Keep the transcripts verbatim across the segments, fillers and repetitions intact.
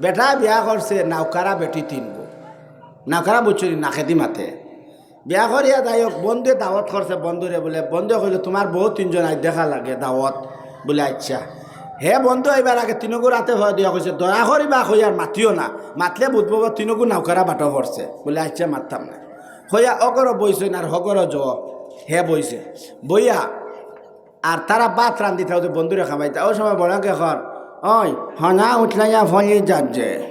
বেটায় বিয়া করছে নাউকারা বেটি তিনগু। নাউকারা বুঝছো নি? নাকেদি মাতে। বিয়া করিয়া যাই হোক, বন্ধুয়ে দাওয়াত করছে বন্ধুরে, বুলে, বন্ধুয়ে কইলো, "তুমার বউ তিনজন আইজ দেখা লাগে দাওয়াত।" বুলে, "আইচ্ছা।" হে বন্ধু আইবার আগে তিনগুর আতে ফড়া দিয়া কইছে, "দয়া করি বা কইয়ার মাতিও না, মাতলে বুঝবো বা তিনগু নাউকারা বাটো পড়ছে।" বুলে, "আইচ্ছা, মাততাম না।" কইয়া অগরো বইছইন আর হগরো জ, হে বইছে। বইয়া আর তারা ভাত রান্ধিতা, অউ যে বন্ধুরে খাবাইতা, অউ সময় বড়কে কর, "ওই, হনা উঠলাইয়া ফলি যাচ্ছে।"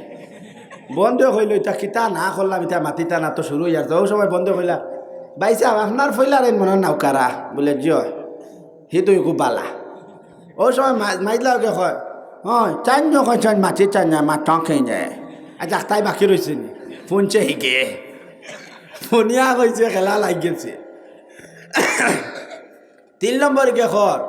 বন্ধুয়ে কইলো, "ইতা কিতা না করলাম, ইতা মাতিতা না তো শুরু অইয়ার।" তো অউ সময় বন্ধুয়ে কইলা, "ভাইসাব, আপনার ফইলার এইন মনো নাউকারা?" বুলে, "জি অয়।" হি দুইগু বালা। অউ সময় মা-, মাইজলা অগে কয়, "ওই, চাইন কয় চাইন, মাছি চাইন না, মা টং খেয়ে যায়।" আচ্ছা, তাই বাকি রইছে নি? ফুনছে হিগে। ফুনিয়া কইছে, খেলা লাগি গেছে। তিন নম্বর কে কর,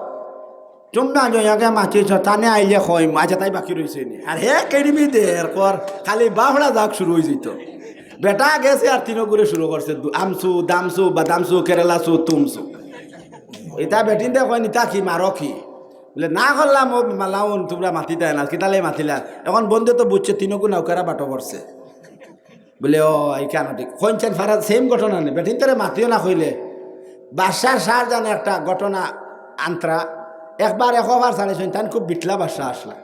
"তুমরা জয়াকে মাতিছ, তানে আইলে কইম।" আচ্ছা, তাই বাকি রইছে নি? আর হে কেড়িমি দের কর, খালি বাফড়া যাক শুরু অই যাইতো। বেটা গেছে আর তিনগুরে শুরু করছে, দু-, আমসু, দামসু, বাদামসু, কেরালাসু, তুমসু। ইতা বেটিন্তে কয়, "নিতা কি, মারো কি?" বুলে, "না করলাম, ও মালাউন, তুমরা মাতিতায় না, কিতালে মাতিলা?" এখন বন্ধুয়ে তো বুঝছে, তিনগু নাউকারা বাটো পড়ছে। বুলে, "ও, ইখান ঠিক।" কইনছেন ফারা same ঘটনা নি। বেটিন্তরে মাতিও না কইলে, বাদশার সার জানে একটা ঘটনা আন্তরা। একবার এক অফার ছাড়িছইন, তাইন খুব বিটলা বাদশা আছলা।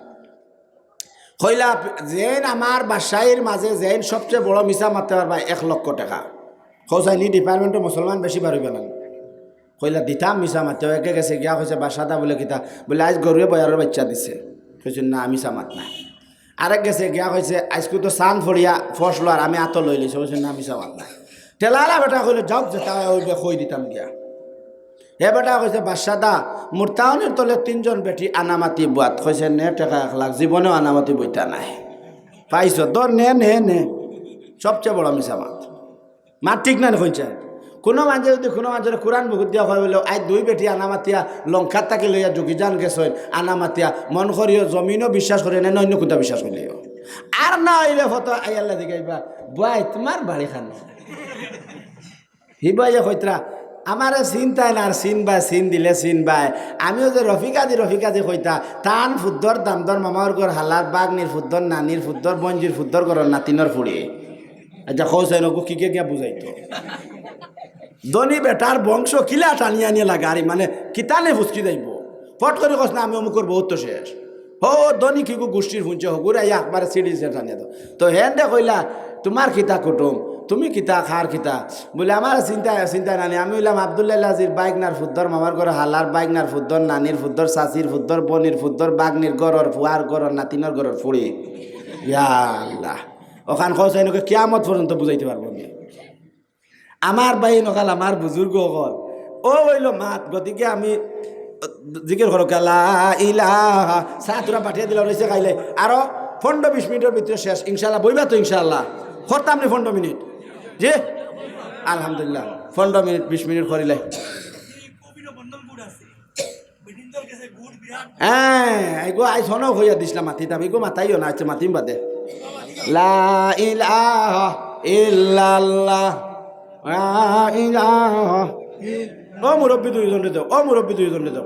কইলা, "যেইন আমার বাদশাইর মাঝে যেইন সবচেয়ে বড় মিছা মাততে পারবা, এক লক্ষ টেকা।" কও চাইন নি department-ও মুসলমান বেশি বার অইবা না। কইলা, "দিতাম মিছা মাততে।" একে গেছে গিয়া কইছে, "বাদশা দা," বুলে, "কিতা?" বুলে, "আইজ গরুয়ে বয়ারর বাইচ্চা দিছে।" কইছে, "না, মিছা মাত না।" আরেক গেছে গিয়া কইছে, "আইজকু তো চান ফড়িয়া ফসলো আর আমি আতো লই লইছি।" কইছে, "না, মিছা মাত না।" ঠেলাআলা বেটা কইলো, "যাউক, যেতা অইবে কই দিতাম গিয়া।" হে বেটা কইছে, "বাদশা দা, মুরতাউনির তলে তিনজন বেটি আনামাতি বওয়াত।" কইছে, "নে টেকা এক লাখ, জীবনেও আনামাতি বইতা নায়।" পাইছো, ধর, নে, নে, নে। সবচেয়ে বড় মিছা মাত। মাত ঠিক না নি কইনছেন? কুনু মানষে যুদি কুনু মানষরে কুরআন বুকুত দিয়া কয় বুলে, "আইজ দুই বেটি আনামাতিয়া লংকাত থাকি লইয়া জুগিজান গেছইন, আনামাতিয়া", মন করিও জমিনও বিশ্বাস করিও না, অইন্য কুনতা বিশ্বাস করিও। আর না অইলে ফটো আইয়াল্লা জিগাইবা, "বুয়াই, তুমার বাড়ি খান?" হি বুয়াইয়ে কইতরা, "আমারে চিনতায় না, আর চিনবায়, চিন দিলে চিনবায়।" আমিও যে রফিকাজি, রফিকাজি কইতা, তান ফুদ্দর দামদর মামার ঘর হালার, বাগনির ফুদ্দর, নানির ফুদ্দর, বইনজির ফুদ্দর ঘরর নাতিনর ফুড়ি। আচ্ছা, কও চাইন, ওগু কিগে গিয়া বুঝাইতো? ধনী বেটার বংশ কিলা টানিয়া আনিয়া লাগারি, মানে, কিতানে ফুসকি যাইবো? ফট করি কস না, "আমি অমুকর বউত তো শেষ।" হো, ধনী কিগু গুষ্টির ফুঞ্চে হগুরে আইয়া একবারে সিঁড়ি সে টানিয়া দেও। তো হেনরে কইলা, "তুমার কিতা কুটুম? তুমি কিতা, কার কিতা?" বুলে, "আমার চিন্তা, চিন্তা নানি, আমি অইলাম আব্দুল্লাহ আজির বাইগনার ফুদ্দর, মামার ঘরর হালার বাইগনার ফুদ্দর, নানির ফুদ্দর, চাচির ফুদ্দর, বইনর ফুদ্দর, বাগনির ঘরর, ফুয়ার ঘরর, নাতিনর ঘরর ফুড়ি।" ইয়া আল্লাহ। অখান কও চাইন, ওকে কিয়ামত পর্যন্ত বুঝাইতে পারবো না। আমার ভাই অকল, আমার বুজুর্গ অকল, অউ অইলো মাত। গতিকে আমি জিকির করো, লা ইলাহা, চা থুড়া বাটিয়া দিলা, রইছে খাইলে। আরো পনরো বিশ মিনিটর ভিতরে শেষ, ইনশাআল্লাহ। বইবা তো ইনশাআল্লাহ? করতাম নি পনরো মিনিট? জি, আলহামদুলিল্লাহ, পনরো মিনিট, বিশ মিনিট করিলে। হ্যাঁ, এগো আইজ হনো কইয়া দিছলা মাতিতাম, এগো মাতাইও না, আচ্ছা মাতিম বাদে। লা ইলাহা ইল্লাল্লাহ, লা ইলাহা ইল-, ও মুরব্বি দুইজনরে দেও, ও মুরব্বি দুইজনরে দেও।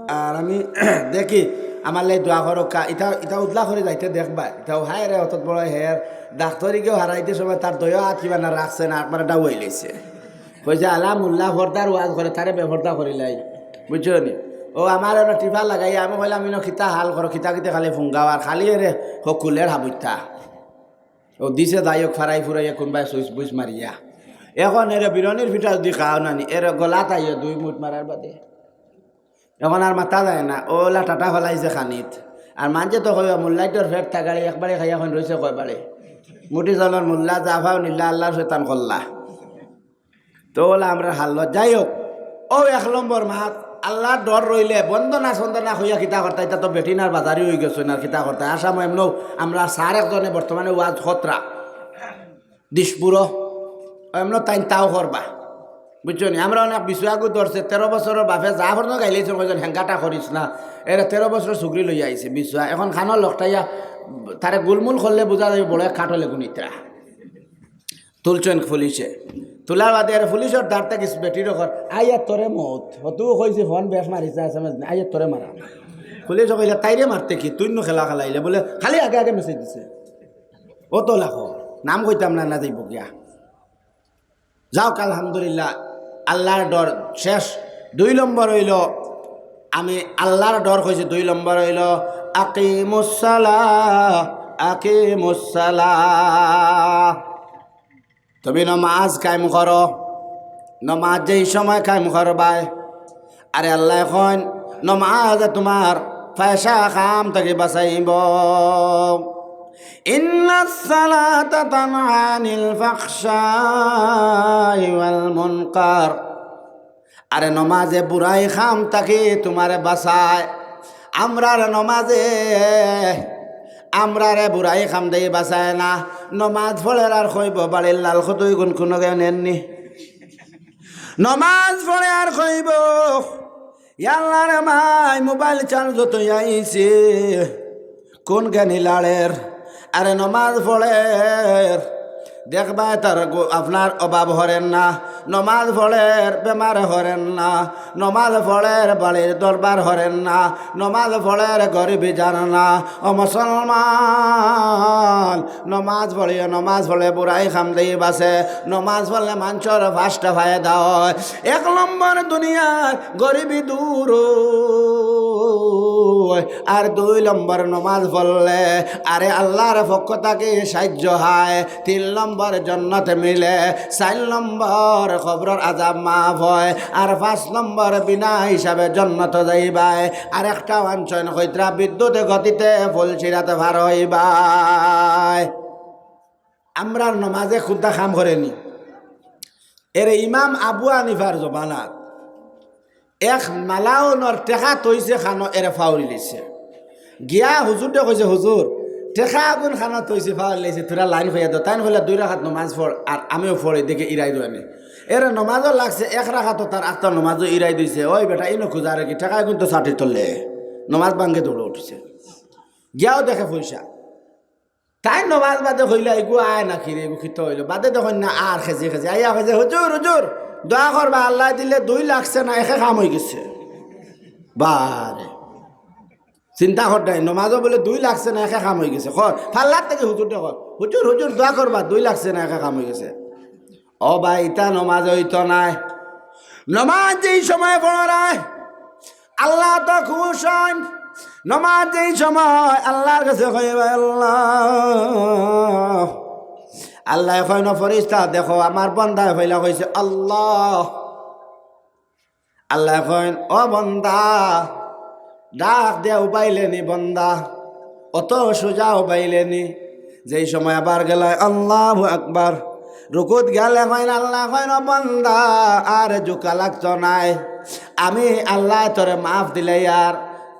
আর আমি দেখি, আমার লাগি দোয়া করো কা, ইতা, ইতা উদলা করি যাইতে দেখবা, ইতাও হায় রে, অত বড় হের, ডাক্তারি কেউ হারাইতে সময় তার দয়া আত কিবা না রাখছে না, একবারে ডাউয়াই লাইছে। কইছে, "আলা মুল্লা ফর্দার ওয়াজ করে, তারে বেফর্দা করিলাই।" বুঝছো নি? ও আমার এবার টিফা লাগাই, আমি কইলাম, "ইনো কিতা হাল করো, কিতা কিতা খালি ফুঙ্গাও, আর খালি এরে হকুলের হাবুইতা।" ও দিছে যাই হোক, ফারাই ফুরাইয়া কোনবায় সুইচ বুইচ মারিয়া। এখন এরে বিরনির ফিটা যুদি খাও না নি, এরে গলাত আইও দুই মুঠ মারার বাদে। এখন আর মাতা যায় না, অলা টাটা ফালাইছে খানিত। আর মানষে তো কইবা, "মুল্লাইটর ফেট থাকারে একবারে খাইয়া কইন রইছে কয়বারে।" মুঠি জলর মুল্লা, জাফাও নিল্লা, আল্লার শয়তান করলা। তো অলা আমরার হালত। যাই হোক, অউ এক নম্বর মাত, আল্লার ডর রইলে বন্দনা সন্দনা কইয়া কিতা করতা, ইতা তো বেটিন আর বাজারি অইগেছে না, কিতা করতা। আসাম এমনও আমরার স্যার একজনে বর্তমানে ওয়াজ খতরা দিশপুরো, এমনও তাইন তাও করবা। বুঝছো নি? আমরা অনেক বিছুয়াগু ধরছে, তেরো বছরর বাপে যা করতো গাইলাইছে, কইছইন, "হেঙ্গাটা করিস না।" এরে তেরো বছর সুগরি লইয়া আইছে বিছুয়া, এখন খানো লকটাইয়া তারে গুলমুল করলে বুঝা যাইবো বড় এক খাটলে গুনিতরা। তুলছইন পুলিশে। তুলার বাদে এরে পুলিশর দাঁড় থাকি বেটির অকল, "আইয়া তোরে মত।" হতু কইছে, "ফোন বেশ মারিছে, এস এম এস নাই, আইয়া তোরে মারা।" পুলিশে কইলা, "তাইরে মারতে কি? তুই নু খেলা খেলাইলে।" বলে, "খালি আগে আগে মেসেজ দিছে।" অত লাখো, নাম কইতাম না, না যাইব গিয়া। যাউক, আলহামদুলিল্লাহ, আল্লাহর ডর শেষ। দুই নম্বর অইলো, আমি আল্লাহর ডর কইছি। দুই নম্বর অইলো, আকিমুস সালাহ, আকিমুস সালাহ। তুমি নমাজ কায়েম করো, নমাজ যেই সময় কায়েম করবায়, আরে আল্লায় কইন, নমাজ তুমার ফাহেশা কাম থাকি বাচাইব। ইন্নাস সালাতা তানহা আনিল ফাহশাই ওয়াল মুনকার। আরে নমাজে বুরাই কাম থাকি তুমারে বাচায়। আমরার নমাজে আমরারে বুরাই কাম দেই বাচায় না। নমাজ পড়ের আর কইব, "বাড়ির লাল কতই গুন কোনো গেও নেননি।" নমাজ পড়ে আর কইব, "ইয়াল্লা রে মাই, মোবাইল চার্জ তো আইছে, কোন জ্ঞানী লাড়ের?" আরে নমাজ পড়ের, দেখবায় তার গো-, আপনার অভাব হরের না। নমাজ পড়ের, বেমার হরের না। নমাজ পড়ের, বাড়ির দরবার হরের না। নমাজ পড়ের, গরিবি জান না। ও মুসলমান, নমাজ পড়িও, নমাজ পড়লে বুরাই কাম দেই বাচে। নমাজ পড়লে মানষর পাঁচটা ফায়দা অয়। এক নম্বর, দুনিয়ার গরিবি দূর অয়। আর দুই নম্বর, নমাজ পড়লে আরে আল্লাহর পক্ষ থাকি সাহায্য হয়। তিন নম্বর, জন্নত মিলে। চাইর নম্বর, কবরর আজাব মাফ অয়। আর পাঁচ নম্বর, বিনা হিসাবে জন্নত যাইবায়। আর একটা আনছইন কইতরা, বিদ্যুতে গতিতে ফুলসিরাত পার অইবায়। আমরার নমাজে কুন্তা কাম করেনি। এরে ইমাম আবু হানিফার জমানাত এক মালাউনর টেকা থইছে খানো, এরে ফাউরি লইছে। গিয়া হুজুররে কইছে, "হুজুর, টেকা আগুন খানো থইছে, ফাউরি লইছে, থুড়া লাইন কইয়া দেও।" তাইন কইলা, "দুই রাকাত নমাজ পড়, আর আমিও পড়ি, দেখি ইরাই দেওয়ানি।" এরে নমাজও লাগছে, এক রাকাতও তার আখতা নমাজও ইরাই দিছে। "ওই বেটা, ইনো খুজারে কি, টেকা আগুন তো ছাটির তলে।" নমাজ ভাঙ্গে দৌড় উঠিছে। গিয়াও দেখে পয়সা। তাইন নমাজ বাদে কইলা, "এগু আয় না কিরে, এগু কিতা অইলো?" বাদে দেখইন না আর খেজি খেজি। আইয়া কইছে, "হুজুর, হুজুর, দোয়া করবা, আল্লায় দিলে দুই লাগছে না, একে কাম অইগেছে।" বারে। চিন্তা কর নাই, নমাজও বুলে দুই লাগছে না, একে কাম অইগেছে। কর, পাল্লার থাকি হুজুররে কর, "হুজুর, হুজুর, দোয়া করবা, দুই লাগছে না, একে কাম অইগেছে।" ও ভাই, ইতা নমাজ অইতো নায়। নমাজ যেই সময় পড়রায়, আল্লাহ তো খুশ অইন। নমাজ যেই সময় আল্লাহর গেছে কইবা, "আল্লাহ।" আল্লায় কইন, "ও ফিরিস্তা, দেখো, আমার বন্দায় পয়লা কইছে, 'আল্লাহ।'" আল্লায় কইন, "ও বন্দা, ডাক দিয়া উবাইলে নি বন্দা, অত সোজা উবাইলে নি।" যেই সময় আবার গেলায়, "আল্লাহু আকবার।" রুকুত গেলে কইন, আল্লায় কইন, "ও বন্দা, আর জুকা লাগতো নায়, আমি আল্লায় তোরে মাফ দিলে আর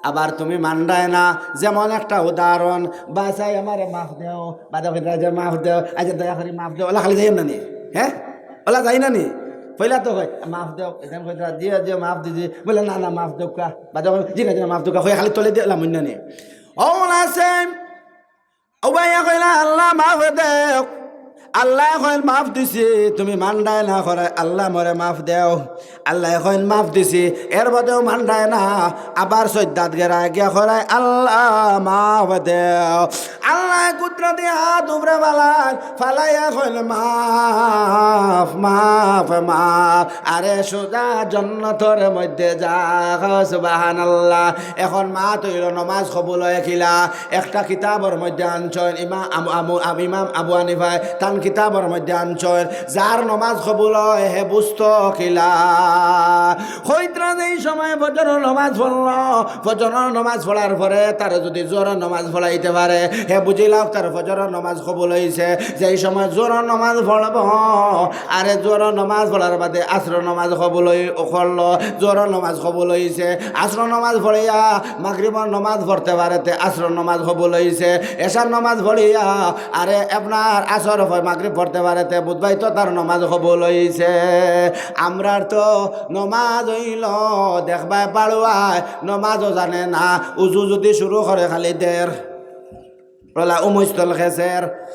আবার তুমি মানরায় না।" যেমন একটা উদাহরণ, "বাছাই আমারে মাফ দেও।" বাদে কইতরা যে, "মাফ দেও, আচ্ছা দয়া করি মাফ দেও।" ওলা খালি যাইন না নি? হ্যাঁ, ওলা যাইন না নি? পয়লা তো কয়, "মাফ দেও।" এখান কইতরা, "জি, জি, মাফ দিছি।" বুলে, "না, না, মাফ দেউক্কা।" বাদে কয়, "জি না, জি না, মাফ দেউক্কা।" কইয়া খালি তলে দিলাম, অইন্য নি? অউ আছে, ও ভাইয়া কইলা, "আল্লাহ মাফ দেও।" আল্লায় কইন, "মাফ দিছি, তুমি মানরায় না করায়, আল্লাহ মোরে মাফ দেও।" আল্লায় কইন, "মাফ দিছি", এর বাদেও মানরায় না, আবার সইজদাত গেরায় গিয়া করায়, "আল্লাহ মাফ দেও।" আল্লায় কুদরতি হাত উপরে ফালাইন, ফালাইয়া কইন, "মাফ, মাফ, মাফ, আরে সোজা জন্নতর মধ্যে যা।" সুবহানাল্লাহ। এখন মাত অইলো নমাজ কবুল অয় কিলা? একটা কিতাবর মধ্যে আনছইন, ইমাম আবু, আবু, আবু, ইমাম আবু হানিফায় তান কিতাবর মধ্যে আনছইন, যার নমাজ কবুল অয়, হে বুঝতো কিলা? কইতরা যেই সময় ফজরর নমাজ পড়লো, ফজরর নমাজ পড়ার পরে তারে যুদি জোহরর নমাজ পড়াইতে পারে, হে বুঝিলাউক তার ফজরর নমাজ কবুল অইছে। যেই সময় জোহরর নমাজ পড়বো, আরে জোহরর নমাজ পড়ার বাদে আছরর নমাজ কবুল অই-, করলো, জোহরর নমাজ কবুল অইছে, আছরর নমাজ পড়িয়া মাগরিবর নমাজ পড়তে পারে তে আছরর নমাজ কবুল অইছে, এশার নমাজ পড়িয়া আরে আপনার আছর পড়-, মাগরিব পড়তে পারে তে বুঝবায় তো তার নমাজ কবুল অইছে। আমরার তো নমাজ অইলো, দেখবায় বাড়ুয়ায় নমাজও জানে না, উজু যুদি শুরু করে খালি দের, ওলা উমৈস্তল খেসের।